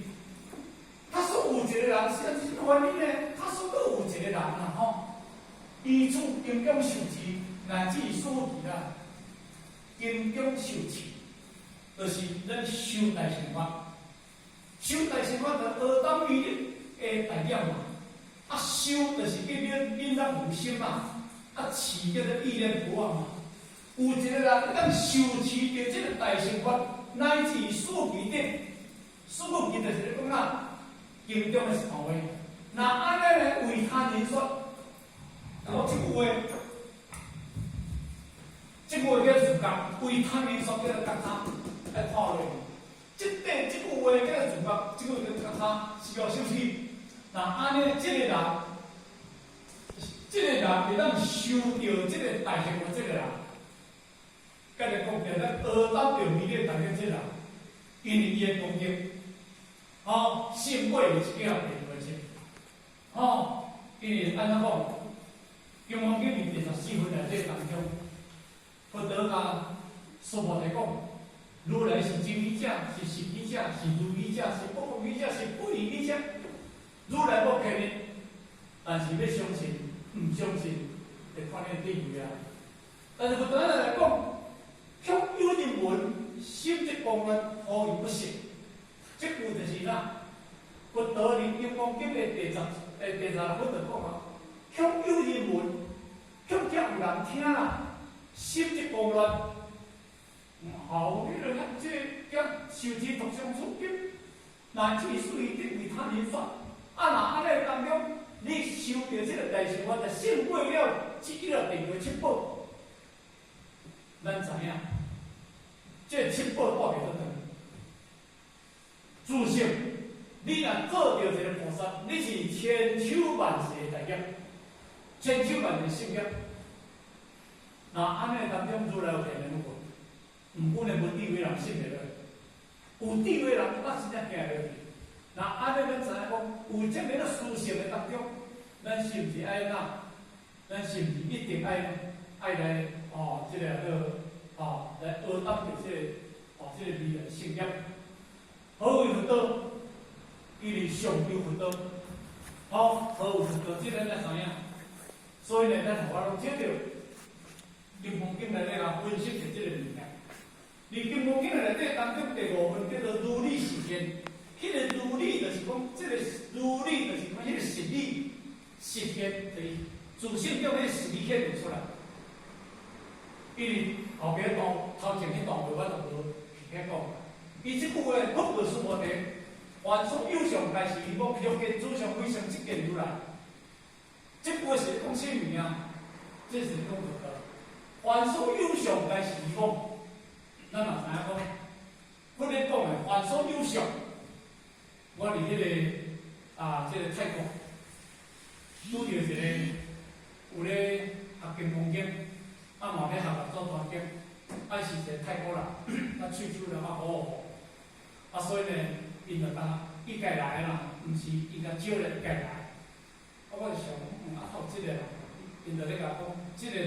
他說有一個人是按怎原因呢？他說閣有一個人啦吼，於此經中受持，乃至四義啦，經中受持，就是咱修大乘法，修大乘法就阿當彌勒的大業嘛。啊，修就是叫你忍辱無心嘛，啊，持叫做意念不忘嘛。有一個人會當受持著這個大乘法，乃至四義德，四義就是咧講啊，經中的三話。若按呢咧為他人說，哦，這句話，這句話叫自覺，為他人說叫做覺他，愛看落去。這塊這句話叫做自覺，這句話叫覺他，是哦，是毋是？若按呢，這個人，這個人會當修著這個大乘法，這個人，佮你講著，咱阿當著彌勒大業這個人，因為伊的功德，吼，勝過一億地球吼，因為按怎講，金剛經佇第14分內底當中，佛陀共娑婆提講，如來是真語者，是實語者，是如語者，是不共語者，是不異語者。如來無騙你，但是欲相信，毋相信，就看你智慧啊。但是佛陀來講，向有人聞，心則狂亂，何以不信？這句就是哪？佛陀佇金剛經的第十六分就講啊，向有人聞，向遮有人聽啦，心則狂亂。毋好，你著遐這遐受持讀誦此經，乃至四義諦為他人說。啊，若按呢當中，你修著這個大乘法，就勝過了這一粒地球七寶。咱知影，這七寶帶袂倒轉。自性，你若做著一個菩薩，你是千秋萬世的大業，千秋萬世聖業。若按呢當中，如來有騙人無？毋過呢，無智慧人信袂落，有智慧人我真正行落去。若按呢，咱知影講，有這麼個殊勝的當中，咱是毋是愛哪？咱是毋是一定愛來哦？這個叫哦，來學當著這個哦，這個未來聖業。何為佛道？伊是上求佛道。好，何為佛道？這個咱知影。所以呢，咱予我攏知著，金剛經內底啊分析著這個物件。佇金剛經內底當中第五分叫做如理實現。彼個如理就是講，這個如理就是講彼個實理實現，就是自性中彼個實理顯現出來。因為後壁段頭前彼段話我就無去講。伊這句話，佛告須菩提，凡所有相，皆是虛妄，欲見諸相非相，即見如來。這句話是講啥物件？這是講佛道。凡所有相，皆是虛妄。咱嘛知影講，佛咧講的凡所有相，我佇彼個啊，這個泰國拄著一個有咧學金剛經，啊嘛咧學六祖壇經，啊是一個泰國人，啊喙鬚了較好，啊所以呢，𪜶就當伊家來啦，毋是伊共招來家來。啊，我就想講，啊，靠這個人，𪜶就咧共我講，這個人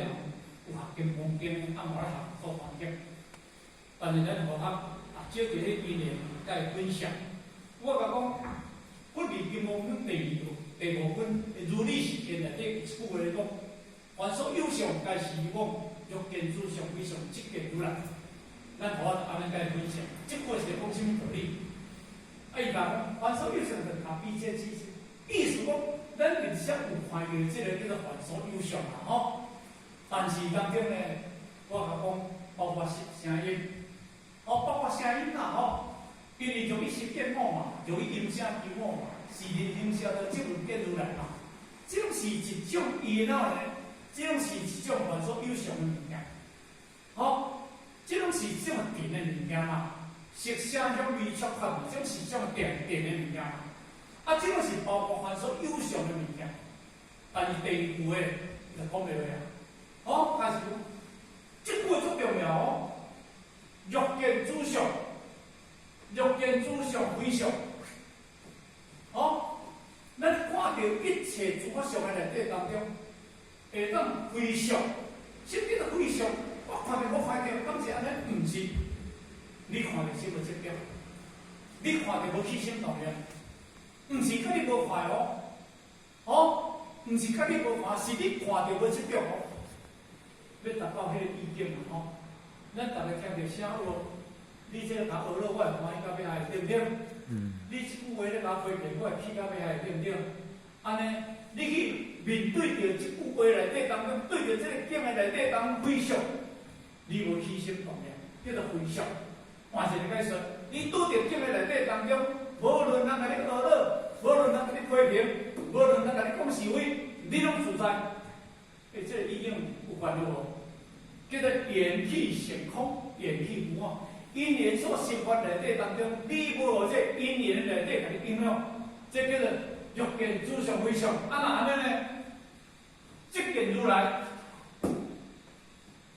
有學金剛經的，啊，無咧學祖傳經。但是咱和學啊，借著彼因緣，共伊分享。我共講，佛佇金剛經第二第五品如理實見內底一句話咧講：凡所有相，皆是虛妄；若見諸相非相，即見如來。咱和學按呢共伊分享，這句話是講啥物道理？啊，伊共講，凡所有相，就卡比這意思，意思講，咱佇遮有看著這個叫做凡所有相啦，吼。但是當中呢，我共講，包括聲聲音，哦，包括聲音啦，吼，因為若以色見我嘛，若以音聲求我嘛，是人行邪道，則聞見如來嘛。這攏是一種伊哪呢？這攏是一種凡所有相的物件，吼，這攏是一種電的物件嘛。色聲香味觸法嘛，這種是一種電電的物件嘛。啊，這攏是包括凡所有相的物件，但是第二句話就講袂落啊。哦，開始講，這句話足重要哦。若見諸相，若見諸相非相，哦，咱看著一切諸法相的內底當中，會當非相，啥物叫做非相？我看著我看著，敢是按呢？毋是，你看著心無執著，你看著無起心動念，毋是佮你無看哦，哦，毋是佮你無看，是你看著無執著哦。欲達到彼個意境嘛吼，咱逐家聽著聲哦，你這個共呵咾，我會歡喜到欲死，對毋對？你這句話咧共我批評，我會氣到欲死，對毋對？按呢，你去面對著這句話內底當中，對著這個境的內底當中非相，你無起心動念，叫做非相。換一個解說，你拄著境的內底當中，無論人共你呵咾，無論人共你批評，無論人共你講是非，你攏自在。欸，這個已經有關了無？叫做緣起性空，緣起無我。因緣所生法內底當中，你無予這因緣內底共你影響，這叫做若見諸相非相。啊，若按呢呢？即見如來，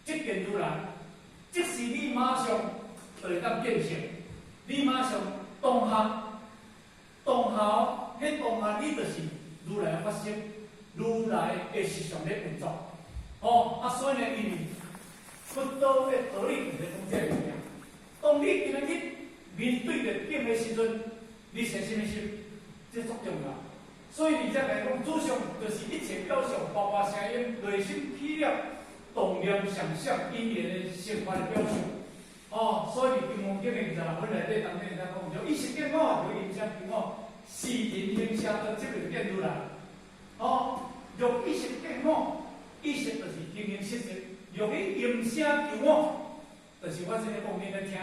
即見如來，即是你馬上就會當見性，你馬上當下，當下，彼當下你就是如來法身，如來的實相咧運作。哦，啊，所以呢，因為佛道的道理就是講這個物件。當你今仔日面對著境的時陣，你生啥物心？這足重要。所以佇遮來講，諸相就是一切表象，包括聲音、內心起念、動念、想象、因緣的生發的表象。哦，所以佇金剛經的26品內底當中，才講，若以色見我，若音聲求我，是人行邪道，則聞見如來。哦，若以色見我，意識就是經營色識；若以音聲求我，就是我這个講你咧聽。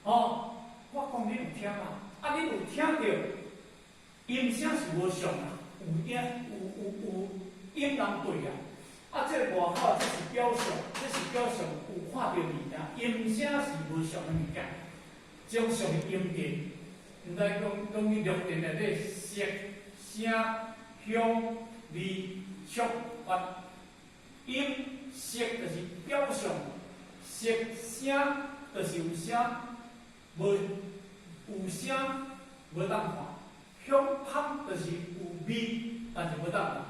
哦，我講你有聽嘛？啊，你有聽著音聲是無相啊，有影有有有影人對啊。啊，這個外口這是表象，這是表象有看著物件，音聲是無相的物件，這種屬於音電，毋知講講去六電內底色、聲、香、味、觸、法。音色就是表象，色聲就是有聲，無有聲無當看，香香就是有味，但是無當看。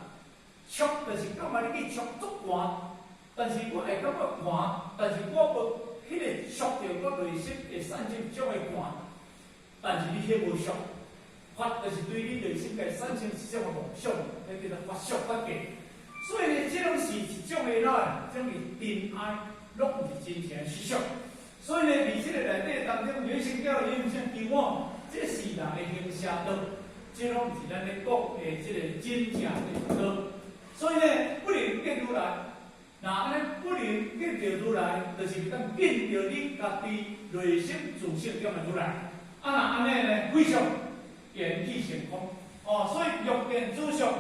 觸就是感覺你去觸足寒，但是我會感覺寒，但是我無彼個觸著我內心會產生一種的寒，但是你彼無相。法就是對你內心會產生一種的夢想，彼叫做法相法界。所以呢，這攏是一種的哪，這種是塵埃，攏毋是真正的實相。所以呢，佇這個內底當中，有一叫音聲求我，這是人的行邪道，這攏毋是咱咧講的這個真正的道。所以呢，不能見如來，若按呢不能見著如來，就是會當見著你家己內心自性中的如來。啊，若按呢呢，非相緣起性空。哦，所以若見諸相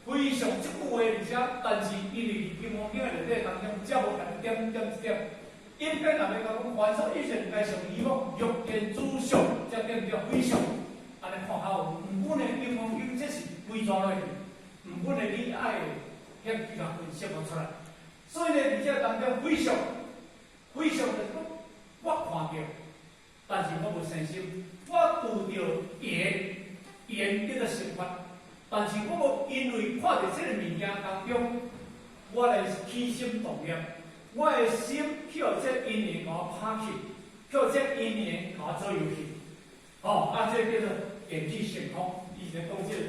非相這句話，而且但是因為佇金剛經的內底當中，才無共你點點一點。應該若欲講，凡所有相，皆是虛妄，若見諸相，才叫做非相。按呢看較有，毋過呢，金剛經這是規段落去，毋過呢，你愛遐去共分析出來。所以呢，佇這當中非相，非相就是講，我看著，但是我無生心，我拄著緣，緣叫做生法。但是我無因為看著這個物件當中，我來起心動念，我的心去予這個因緣共我拍去，去予這個因緣共我左右去。哦，啊，這個叫做緣起性空，伊是咧講這個。